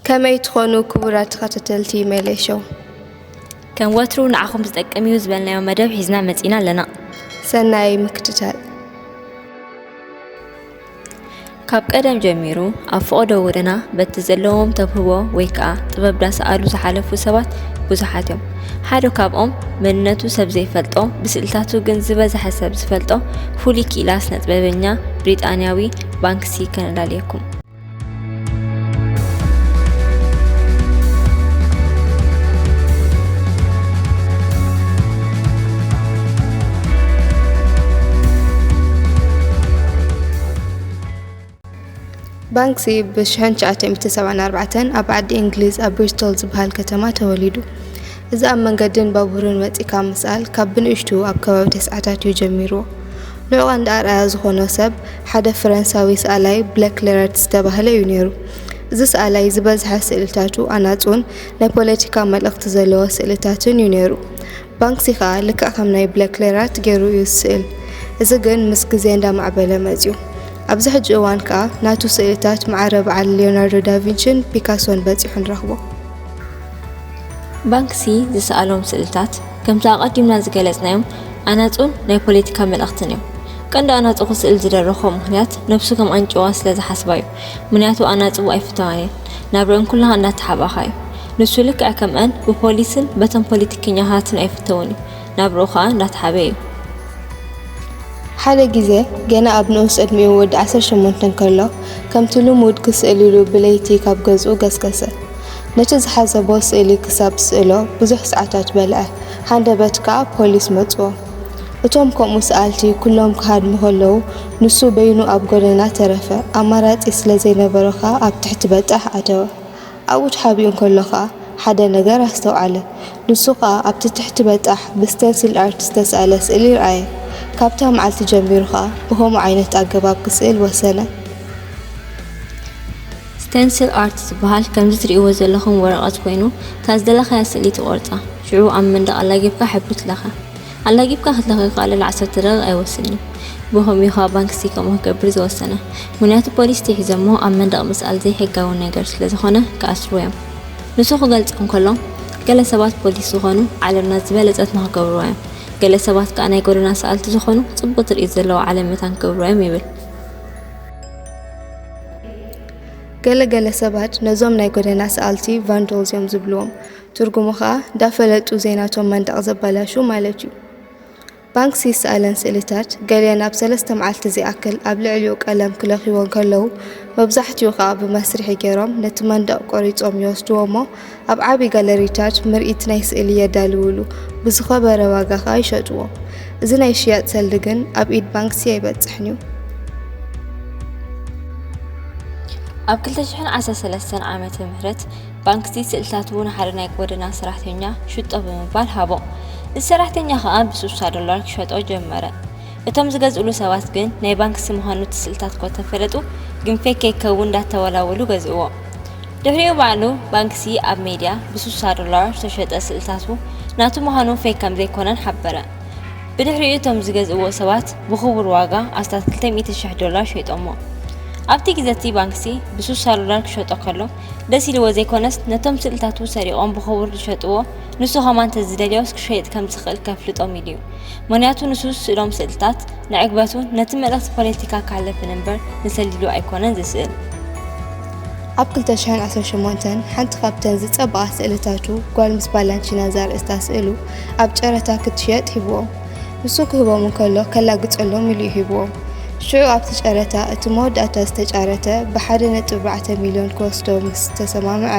ከመይ ትኾኑ ክቡራት ተኸታተልቲ ሜሌ ሾው? ከም ወትሩ ንዓኹም ዝጠቅም እዩ ዝበልናዮ መደብ ሒዝና መጺና ኣለና። ሰናይ ምክትታል። ካብ ቀደም ጀሚሩ ኣብ ፈቐዶ ጎደና በቲ ዘለዎም ተውህቦ ወይ ከኣ ጥበብ ዳሰኣሉ ዝሓለፉ ሰባት ብዙሓት እዮም። ሓደ ካብኦም መንነቱ ሰብ ዘይፈልጦ፣ ብስእልታቱ ግን ዝበዝሐ ሰብ ዝፈልጦ ፍሉይ ክኢላ ስነ ጥበበኛ ብሪጣንያዊ ባንክሲ ከነላልየኩም። ባንክሲ ብ ሽሕን ትሽዓተ ሚእትን ሰብዓን ኣርባዕተን ኣብ ዓዲ እንግሊዝ ኣብ ብሪስቶል ዝበሃል ከተማ ተወሊዱ። እዚ ኣብ መንገድን ባቡርን ወጺእካ ምስኣል ካብ ብንእሽቱ ኣብ ከባቢ ተስዓታት እዩ ጀሚርዎ። ንዑ ቀንዲ ኣርኣያ ዝኾኖ ሰብ ሓደ ፈረንሳዊ ሰኣላይ ብላክ ሌራርት ዝተባህለ እዩ ነይሩ። እዚ ሰኣላይ ዝበዝሐ ስእልታቱ ኣናጹን ናይ ፖለቲካ መልእኽቲ ዘለዎ ስእልታትን እዩ ነይሩ። ባንክሲ ከኣ ልክዕ ከም ናይ ብላክ ሌራርት ገይሩ እዩ ዝስእል። እዚ ግን ምስ ግዜ እንዳማዕበለ መጺኡ። ኣብዚ ሕጂ እዋን ከኣ ናቱ ስእልታት ማዕረ በዓል ሊዮናርዶ ዳቪንችን ፒካሶን በጺሑ ንረኽቦ። ባንክሲ ዝሰኣሎም ስእልታት ከምቲ ኣቐዲምና ዝገለጽናዮም ኣናጹን ናይ ፖለቲካ መልእኽትን እዮም። ቀንዲ ኣናጹ ክስእል ዝደረኾ ምኽንያት ነብሱ ከም ኣንጭዋ ስለ ዝሓስባ እዩ። ምኽንያቱ ኣናጹ ኣይፍተዋን እየን። ናብረአን ኩልኻ እንዳተሓባእኻ እዩ። ንሱ ልክዕ ከምአን ብፖሊስን በቶም ፖለቲከኛታትን ኣይፍተውን እዩ። ናብርኡ ኸኣ እንዳተሓበ እዩ። ሓደ ግዜ ገና ኣብ ንኡስ ዕድሚኡ ወዲ ዓሰርተ ሸሞንተ እንከሎ፣ ከምቲ ልሙድ ክስእል ኢሉ ብለይቲ ካብ ገዝኡ ገስገሰ። ነቲ ዝሓሰቦ ስእሊ ክሳብ ዝስእሎ ብዙሕ ሰዓታት በልዐ። ሃንደበት ከኣ ፖሊስ መጹዎ። እቶም ከምኡ ሰኣልቲ ኩሎም ክሃድሙ ከለዉ፣ ንሱ በይኑ ኣብ ጎደና ተረፈ። ኣማራጺ ስለ ዘይነበሮ ከኣ ኣብ ትሕቲ በጣሕ ኣተወ። ኣብኡ ተሓቢኡ እንከሎ ኸኣ ሓደ ነገር ኣስተውዓለ። ንሱ ኸኣ ኣብቲ ትሕቲ በጣሕ ብስተንሲል ኣርት ዝተሳእለ ስእሊ ረኣየ። ካብታ መዓልቲ ጀሚሩ ኸኣ ብኸምኡ ዓይነት ኣገባብ ክስእል ወሰነ። ስቴንሲል ኣርት ዝበሃል ከምዚ ትርእይዎ ዘለኹም ወረቐት ኮይኑ፣ እታ ዝደለኻያ ስእሊ ትቖርጻ። ሽዑ ኣብ መንደቕ ኣላጊብካ ሕብሪ ትለኸ። ኣላጊብካ ክትለኸ ከኣ ልዕሊ ዓሰርተ ደቂቕ ኣይወስድን እዩ። ብኸምኡ እዩ ከኣ ባንክሲ ከምኡ ክገብር ዝወሰነ። ምኽንያቱ ፖሊስ ሒዞሞ ኣብ መንደቕ ምስኣል ዘይሕጋዊ ነገር ስለ ዝኾነ ክኣስርዎ እዮም። ንሱ ክገልጾ እንከሎ፣ ገለ ሰባት ፖሊስ ዝኾኑ ዓለምና ዝበለጸት ንኽገብርዋ እዮም። ገለ ሰባት ከኣ ናይ ጎደና ሰኣልቲ ዝኾኑ ጽቡቕ ትርኢት ዘለዋ ዓለም መታን ክገብርዋ እዮም ይብል። ገለ ገለ ሰባት ነዞም ናይ ጎደና ሰኣልቲ ቫንዳልስ እዮም ዝብልዎም። ትርጉሙ ኸኣ እንዳፈለጡ ዘይናቶም መንደቕ ዘበላሹ ማለት እዩ። ባንክሲ ዝሰኣለን ስእልታት ገሊአን ኣብ ሰለስተ መዓልቲ ዝኣክል ኣብ ልዕሊኡ ቀለም ክለኽይዎ እንከለዉ፣ መብዛሕትኡ ኸኣ ብመስርሒ ገይሮም ነቲ መንደቕ ቆሪጾም ይወስድዎ እሞ ኣብ ዓቢ ጋለሪታት ምርኢት ናይ ስእሊ የዳልውሉ፣ ብዝኸበረ ዋጋ ኸኣ ይሸጥዎ። እዚ ናይ ሽያጥ ሰልዲ ግን ኣብ ኢድ ባንክሲ ኣይበጽሕን እዩ። ኣብ ክልተ ሽሕን ዓሰርተ ሰለስተን ዓመተ ምህረት ባንክሲ ስእልታቱ ንሓደ ናይ ጎደና ሰራሕተኛ ሽጦ ብምባል ሃቦ። እዚ ሰራሕተኛ ኸኣ ብስሳ ዶላር ክሸጦ ጀመረ። እቶም ዝገዝእሉ ሰባት ግን ናይ ባንክሲ ምዃኑ እቲ ስእልታት እኳ ተፈለጡ፣ ግን ፌክ ከይከውን እንዳተወላወሉ ገዝእዎ። ድሕሪኡ ባዕሉ ባንክሲ ኣብ ሜድያ ብስሳ ዶላር ዝተሸጠ ስእልታቱ ናቱ ምዃኑ ፌክ ከም ዘይኮነን ሓበረ። ብድሕሪኡ እቶም ዝገዝእዎ ሰባት ብኽቡር ዋጋ ኣስታት ክልተ ሚእቲ ሽሕ ዶላር ሸይጦሞ። ኣብቲ ግዜ እቲ ባንክሲ ብስሳ ዶላር ክሸጦ ከሎ ደስ ኢልዎ ዘይኮነስ ነቶም ስእልታቱ ሰሪቖም ብኽቡር ዝሸጥዎ ንሱ ኸማን እንተዝደልዮስ ክሸይጥ ከም ዝኽእል ከፍልጦም ኢሉ እዩ። ምኽንያቱ ንሱ ዝስእሎም ስእልታት ንዕግበቱ ነቲ መልእኽቲ ፖለቲካ ከሕልፍን እምበር ንሰሊሉ ኣይኮነን ዝስእል። ኣብ ክልተ ሽሕን ዓሰርተ ሸሞንተን ሓንቲ ካብተን ዝጸበቓ ስእልታቱ ጓል ምስ ባላንቺና ዘርእስታ ስእሉ ኣብ ጨረታ ክትሽየጥ ሂብዎም። ንሱ ክህቦም እንከሎ ከላግጸሎም ኢሉ እዩ ሂብዎም። ሽዑ ኣብቲ ጨረታ እቲ መወዳእታ ዝተጫረተ ብሓደ ነጥቢ ኣርባዕተ ሚልዮን ክወስዶ ምስ ተሰማምዐ፣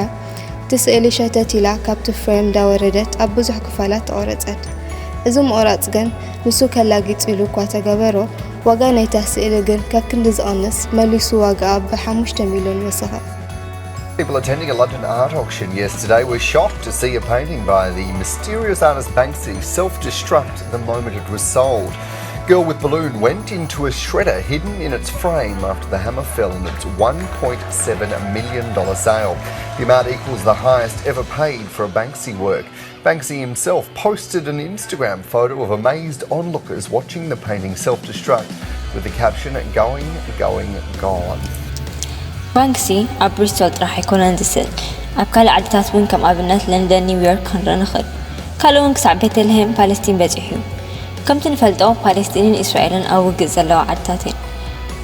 እቲ ስእሊ ሸተት ኢላ ካብቲ ፍሬም እንዳወረደት ኣብ ብዙሕ ክፋላት ተቖረጸት። እዚ ምቑራጽ ግን ንሱ ከላጊጹ ኢሉ እኳ ተገበሮ፣ ዋጋ ናይታ ስእሊ ግን ከክንዲ ዝቕንስ መሊሱ ዋጋኣ ብሓሙሽተ ሚልዮን ወሰኸ። People attending a London art auction yesterday were shocked to see a painting by the mysterious artist Banksy self-destruct the moment it was sold. Girl with Balloon went into a shredder hidden in its frame after the hammer fell in its one point seven million dollar sale. The amount equals the highest ever paid for a Banksy work. Banksy himself posted an Instagram photo of amazed onlookers watching the painting self-destruct with the caption, "Going, going, gone." ባንክሲ ኣብ ብሪስቶል ጥራሕ ኣይኮነን ዝስእል፣ ኣብ ካልእ ዓድታት እውን ከም ኣብነት ለንደን፣ ኒውዮርክ ክንርኢ ንኽእል። ካልእ እውን ክሳዕ ቤተልሄም ፓለስቲን በጺሑ እዩ። ከምቲ ንፈልጦ ፓለስቲንን እስራኤልን ኣብ ውግእ ዘለዋ ዓድታት እየን።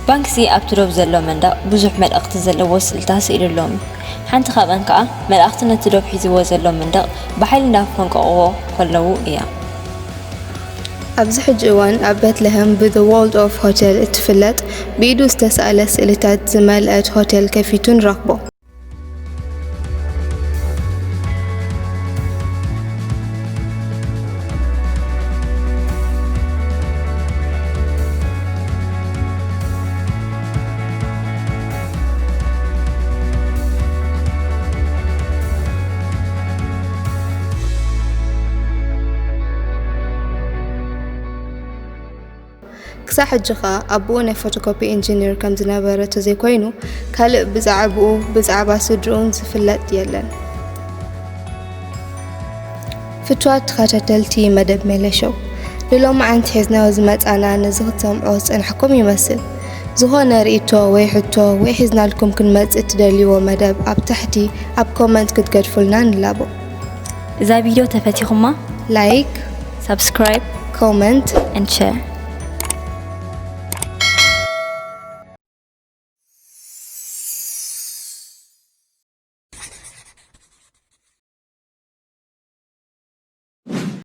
ባንክሲ ኣብቲ ዶብ ዘሎ መንደቕ ብዙሕ መልእኽቲ ዘለዎ ስእልታት ስኢሉ ኣሎ። ሓንቲ ካብአን ከኣ መልኣኽቲ ነቲ ዶብ ሒዝዎ ዘሎ መንደቕ ብሓይሊ እንዳፈንቀቕዎ ከለዉ እያ። ኣብዚ ሕጂ እዋን ኣብ ቤትልሄም ብ The World of Hotel እትፍለጥ ብኢዱ ዝተሳእለ ስእልታት ዝመልአት ሆቴል ከፊቱ ንረኽቦ። ክሳብ ሕጂ ከኣ ኣቦኡ ናይ ፎቶኮፒ ኢንጂኒር ከም ዝነበረ ተዘይኮይኑ፣ ካልእ ብዛዕባኡ ብዛዕባ ስድርኡን ዝፍለጥ የለን። ፍቱዋት ተኸታተልቲ መደብ ሜለ ሾው፣ ንሎማዓንቲ ሒዝናዮ ዝመጻና ነዚ ክትሰምዑ ዝጸናሕኩም ይመስል። ዝኾነ ርእይቶ ወይ ሕቶ ወይ ሒዝናልኩም ክንመጽእ እትደልይዎ መደብ ኣብ ታሕቲ ኣብ ኮመንት ክትገድፉልና ንላቦ። እዛ ቪድዮ ተፈቲኹማ ላይክ፣ ሳብስክራይብ፣ ኮመንት and ሸር።